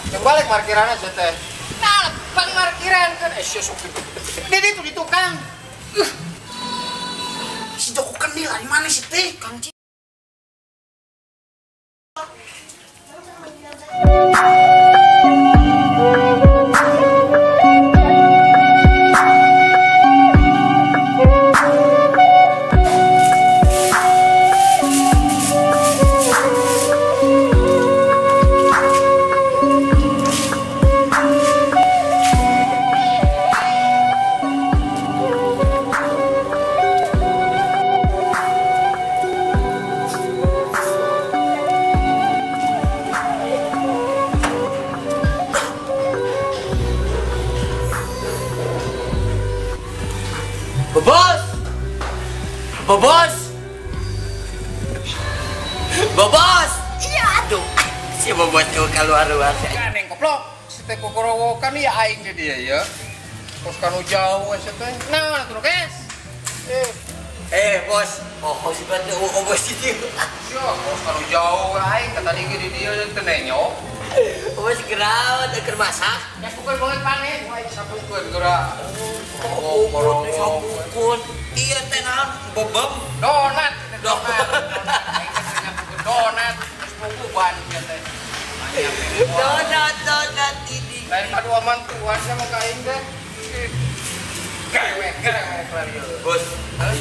Yang balik parkiranna sia teh. Nah, pang parkiran kan sia sok. Di ditu di tukang. Si Joko Kendil ari mana sih teh? Kang Ci. Bobos! Bobos! Bobos! Iya aduh. Si Bobos tuh keluar-luar. Ganeng koplok. Si teh kokorowokan ya aing di dia ya. Kos kanu jauh sia teh. Nah, atuh guys. Bos. Oh, si batu oh bos itu. Sia, kos kanu jauh aing kata tadi di dia teh nenyo. Bos gerawat keur masak. Ya bukan banget panen, wah sapukeun geura. Oh, sapukun. Iya teh naon bebem donat. Donat terus pukuban ya teh. Donat donat ini. Lain kadua mantuan sama ka aing teh. Gerewek gerewek lari. Bos,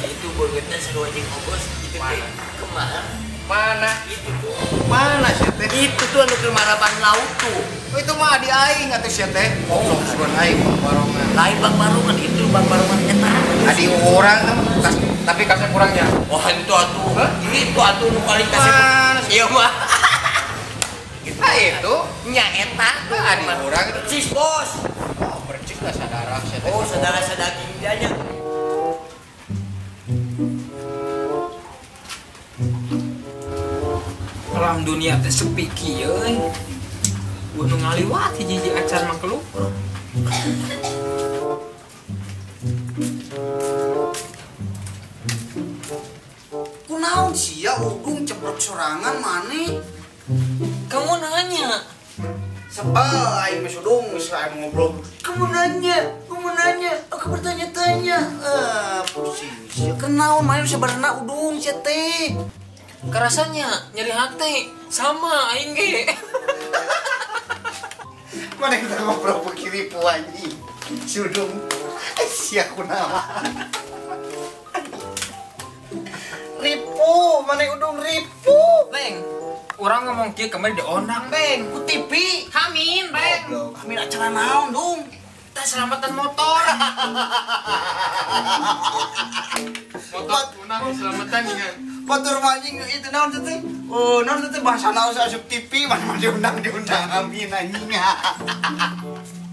itu beungeutna sarua jeung Bos itu teh kemana? Mana? Itu tuh. Mana sih teh? Itu tuh anu keur maraban laut tuh. Oh, itu mah adi aing atuh sia teh. Oh, sugan aing bang barongan. Lain bang barongan itu bang barongan eta. Adi urang tapi kasep kurangnya. Wah, itu atuh. Itu atuh nu paling kasep. Iya mah. Nah, itu nya eta tuh adi urang itu cis bos. Oh, percis lah saudara sia teh. Oh, saudara sadaging dia nya. Alam dunia teh sepi kieu euy. Nu ngaliwat hiji-hiji acan makhluk. Kunaon sia udung ceprok sorangan maneh? Kamu nanya. Sebel aing mah sudung geus aing ngobrol. Kamu nanya, aku bertanya-tanya. Pusing sia. Kenaon maneh sabarna udung sia teh? Kerasanya nyeri hati sama aing ge. Mana kita ngobrol begini anjing. Sudung. Sia kunaon. Ripu, mana udung ripu. Beng, orang ngomong kieu kemarin diondang, Beng. Ku TV. Hamin, Beng. Hamin acara naon, Dung? Teh selamatan motor. Motor punah selamatan ingat. Motor anjing itu naon teh? Oh, naon teh bahasa naon asup TV mana diundang amin anjing.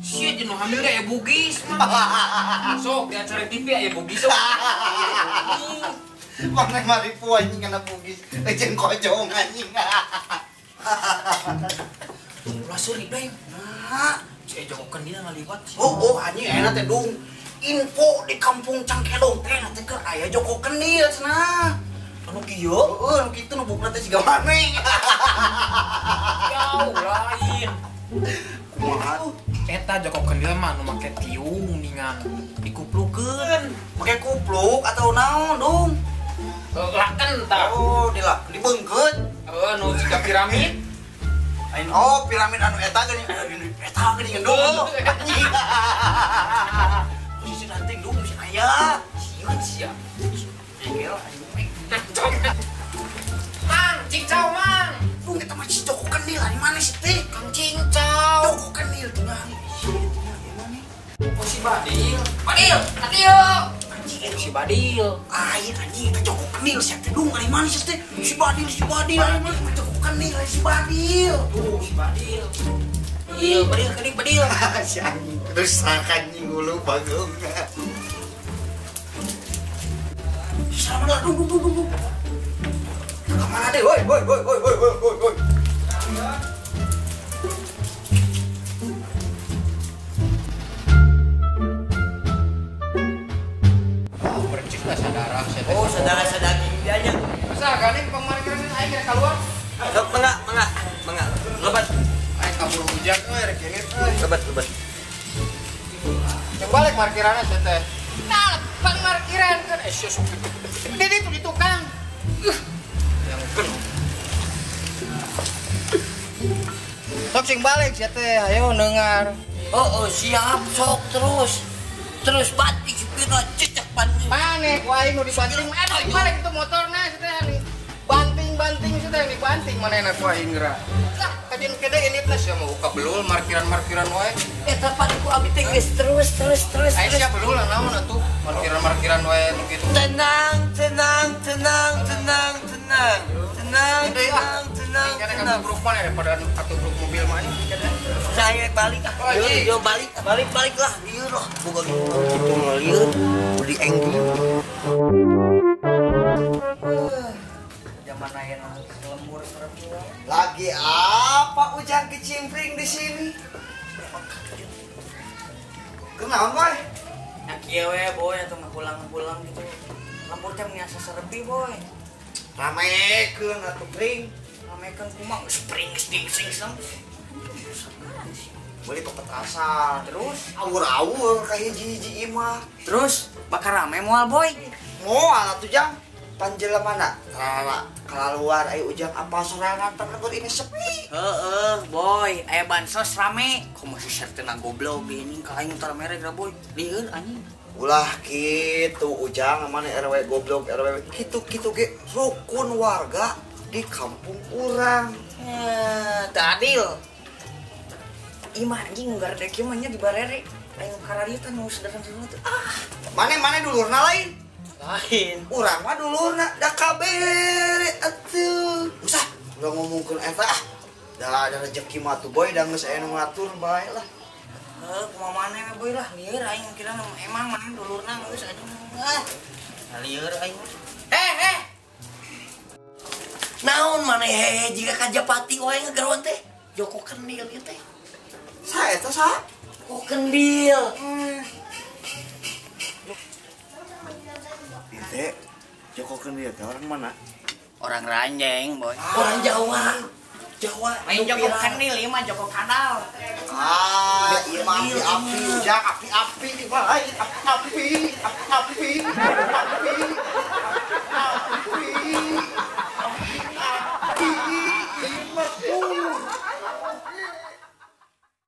Sia jeung hamil ge aya bugis mah. Sok di acara TV aya bugis sok. Mana maripu anjing kana bugis, jeung kojong anjing. Ulah seuri, Beng. Nah, si Joko Kendil ngaliwat. Oh, anjing enak teh Dung. Info di kampung Cangkelong teh teh keur aya Joko Kendil cenah. Anu kieu? Heeh, anu kitu nu bukna teh siga maneh. Jauh lain. Kumaha tuh? Eta Joko Kendil mah nu make tiung ningan dikuplukeun. Make kupluk atau naon, Dung? Laken tah. Oh, dibeungkeut. Heeh, nu siga piramid. Oh, piramid anu eta geuning. Eta geuning Dung. Anjing. Posisi ranting Dung si aya. Sieun sia. Engel anjing. Mang, cincau mang. Dung eta mah si Joko Kendil ari mana sih teh? Kang cincau. Joko Kendil tinggal. Oh si Badil. Badil, adio. Anjing si Badil. Aing anjing eta Joko Kendil sia teh Dung ari mana sih teh? Si Badil ari mana Joko Kendil si Badil. Tuh si Badil. Iya, Badil kedik Badil. Si anjing rusak anjing ulu bagong. Sama lah, dung. Kemana deh, woi. Oh, percis lah saudara. Oh, saudara sadaging dia nya. Masa gandeng pangmarkiran aing geus keluar. Mangga. Lebat. Aing kabur hujan. Ujang euy rek ini euy. Lebet lebet. Yang balik parkiranna sia teh. Nah, pang parkiran kan sia sok. Di ditu di tukang. Yang kan. Sok sing balik sia teh, ayo dengar. Oh, siap sok terus. Terus banting supirna cecek banting. Maneh ku aing nu dibanting. Aduh, balik itu motorna sia teh. Banting-banting sia teh dibanting manehna ku aing geura. Lah, kajian kede ini teh sia mau buka belul markiran-markiran wae. Eta pan ku abdi teh geus terus. Aing sia belul naon atuh markiran-markiran wae nu kitu. Tenang, tenang, tenang, tenang, tenang. Tenang, tenang, tenang. Tenang. Grup mana daripada atuh grup mobil mah ini. Saya balik ah. Yo balik, balik balik lah. Lieur lah. Boga gitu lieur. Beli enggi. Zaman aya lembur serem. Lagi apa Ujang kecimpring di sini? Kenaon, Boy? Nah kieu we, Boy, atuh ngapulang-pulang gitu. Lembur teh meni asa serepi, Boy. Ramekeun atuh pring. Ramekeun kumaha geus pring geus dingsing. Beli pepetasan. Terus awur-awur ka hiji-hiji imah. Terus bakal rame moal, Boy? Moal atuh Jang. Panjelemana rara keluar ayo Ujang apa sorangan telepon ini sepi. Heeh, Boy, aya bansos rame. Komo si sertena goblok ini ka aing tara mere geura, Boy. Lieur anjing. Ulah kitu Ujang mana RW goblok RW kitu-kitu ge rukun warga di kampung urang. Teu adil. Imah anjing nggarede kieu mah nya di barere. Aing kararieu teh nu sederhana teh. Ah, mane-mane dulurna lain. Lain. Urang mah dulurna da kabeh atuh. Usah udah ngomongkeun eta ah. Da ada rezeki mah tuh Boy da geus aya nu ngatur bae lah. Heuh, kumaha maneh we Boy lah, lieur aing kira emang maneh dulurna geus anjing. Ah. Lieur aing. Eh. Naon maneh hehe jiga kajapati wae ngageroan teh? Joko Kendil ieu teh. Sa eta sa? Joko Kendil. Teh, Joko Kendil teh orang mana? Orang Ranjeng, Boy. Orang Jawa. Jawa. Main Joko Kendil ieu mah Joko Kadal. Ah, ieu mah api-api, Ujang, api-api, lain api-api, api-api.